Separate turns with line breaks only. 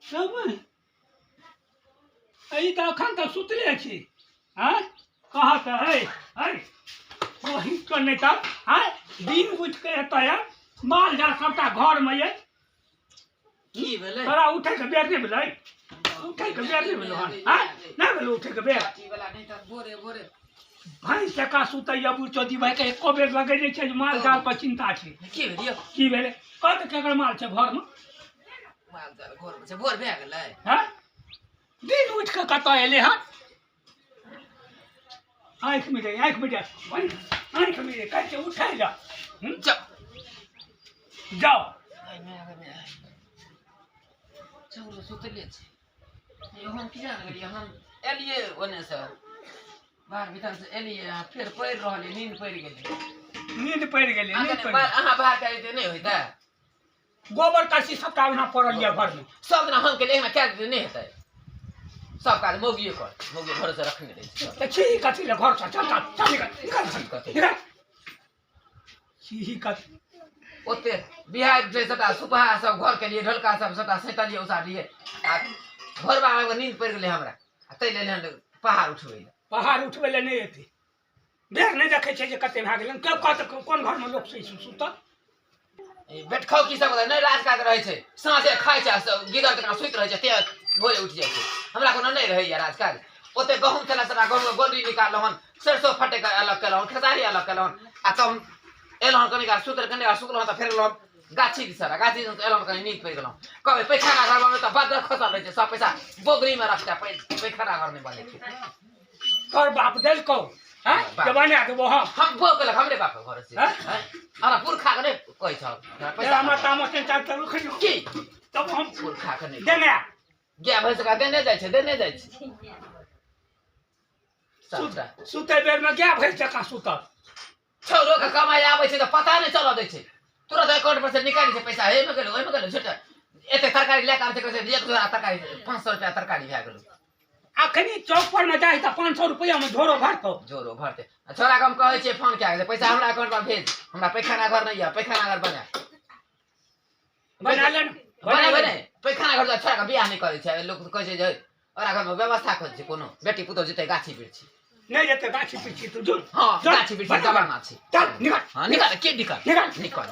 सब ई तऽ एखन तऽ सुतले छी। आँय, कहाँ तऽ है है वही तो नहि तऽ आँय दिन उठि कऽ एतऽ आयल, माल जाल सबटा घरमे अछि।
की भेलै?
तोरा उठैके बेर नहि भेलै? उठैके बेर नहि भेलौ हन? आँय, नहि भेलौ उठैके बेर?
पार्टी वाला नहि तऽ भोरे भोरे
भैंस जकाँ सुतैया बुढ़चोदी भाइके, एको बेर लगै नहि छै जे माल जाल पर चिन्ता छै।
की भेल यौ?
की भेलै? कह तऽ, केकर माल छै घरमे?
माल जाल घरमे छै, भोर भए गेलै।
हँ, दिन उठि कऽ कतऽ एलै हन? आँखि मिरे, आँखि मिरे, आँखि मिरे, कहै छै उठै जा।
जाउ।
जाउ।
चौरो सुतले छै। यौ, हम किया ने गेलियै? हम एलियै ओन्नेसँ, बाहर भीतरसँ एलियै आ फेर पड़ि रहलियै, नींद पड़ि गेलै।
नींद पड़ि गेलै, नींद पड़ि
गेलै। अहाँ बाहर कऽ अबितै नहि होइतै?
गोबर करसी सबटा ओहिना पड़ल यऽ घरमे।
सब दिना हम केलियै, एहिना कए देतै नहि हेतै। सब काज मौगिए कर, मौगिए भरोसे रखने रहै छै।
तऽ छी कथी लए घरसँ? चल चल चल, निकल निकल निकल। छी कथी
ओते बिहार छै, सबटा सुपहा सब घर के लिए, ढोलका सब सबटा सैतलियै, उसारलियै आ घरबा मे नींद पड़ि गेलै हमरा आ ताहि लेल हन पहाड़ उठबै लए।
पहाड़ उठबै लए नहि एतै। बेर नहि देखै छै जे कते भए गेलै? के कहत कोन घरमे लोक छै सुतल?
ई बेटखाउ की सब नहि राज काज रहै छै, साँझे खाइ छै आ सब गिदर जकाँ सुति रहै छै, ते भोरे उठि जाइ छै। हमरा कोनो नहि रहैया राज काज। ओते गहूँम छलै, सबटा गहूँमके गोलरी निकाललहुँ हन, सरिसो फटकि अलग केलहुँ, खेसारी अलग केलहुँ आ तब एलहुँ, कनी काल सुतल, कनी काल सुतलहुँ तऽ फेर गेलहुँ गाछी दिस। गाछी दिस एलहुँ तऽ कनी नींद पड़ि गेलहुँ। कहबै पैखाना घर बनबै तऽ बदर खसल रहै छै, सब पैसा बोगरीमे रखतै, पैखाना घर नहि बनै छै।
तोहर बाप देलकौ हैं जे बना देबो हम?
हम बो केलक हमरे बाप घर से।
हैं?
हमरा पुरखा के नहि कहै छल
पैसा। हमरा तामस नहि चाहत चलू
की
तब हम
पुरखा के नहि
देने
गाय भैंस का देने जाइ छै, देने जाइ छै सबटा।
सुतै बेरमे गाय भैंस जकाँ सुतल।
छौरो के कमाइ आबै छै तऽ पता नहि चलऽ दै छै, तुरंत अकाउंट पर से निकालि छै पैसा, एहिमे गेलो, ओहिमे गेलो। छोटा एते तरकारी लए कऽ आबै छै, कहै छै एक झोरा तरकारी, 500 रुपया तरकारी भए गेलो।
अखनी चौक पर मे जाइ तऽ 500 रुपया मे झोरो भरतौ?
झोरो भरतै। आ छोरा के हम कहै छियै फोन कए के, पैसा हमरा अकाउंट पर भेज, हमरा पैखाना घर नहि यऽ, पैखाना घर बना।
बना ले।
बना बने पैखाना घर। छोरा के बियाह नहि करै छै। लोक कहै छै जे ओकरा घरमे व्यवस्था खोज छै, कोनो बेटी पुतहु जेतै गाछी बिरछी?
नहि जेतै गाछी बिरछी। तू जो।
हँ, गाछी बिरछी जमाना छै।
चल निकल।
हँ, निकल के निकल।
निकल।
निकल।